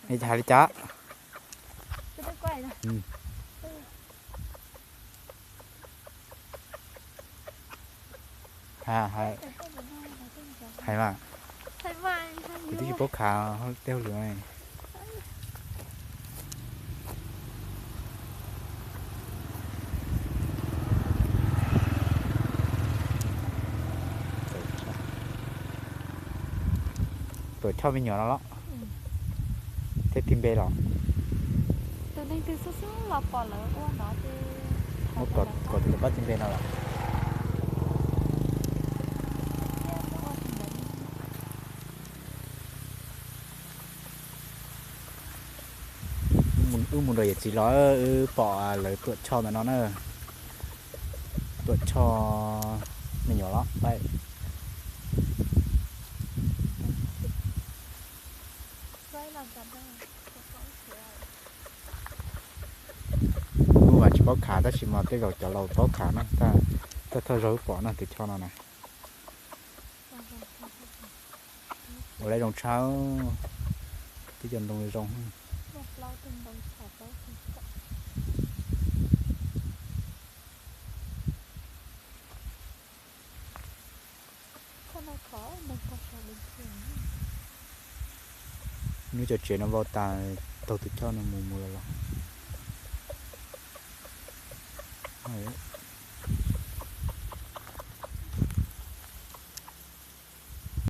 Hais li cas? Hais mas, kuv twb tsis paub khav tej hauj lwm ne. Tuam Choj me nyuam no los? Thiab tig npe los? Tus neeg twg xub xub los pom lawv ua no ces muab kom tus lawv pab tig npe no los? Wb mus nrog yawm txiv los wb pom lawv Tuam Choj ntawm no na. Tuam Choj me nyuam los. Wb mas tsis paub khav tab sis mas tej zaum cov laus paub khav na, thawj thawj zaug wb pom no Tuam Choj no na. Ua lawv zoo tshaj, twb cov ntoo zoo. Hnub cov tsev no vau tas, taug Tuam Choj no mus mus los los.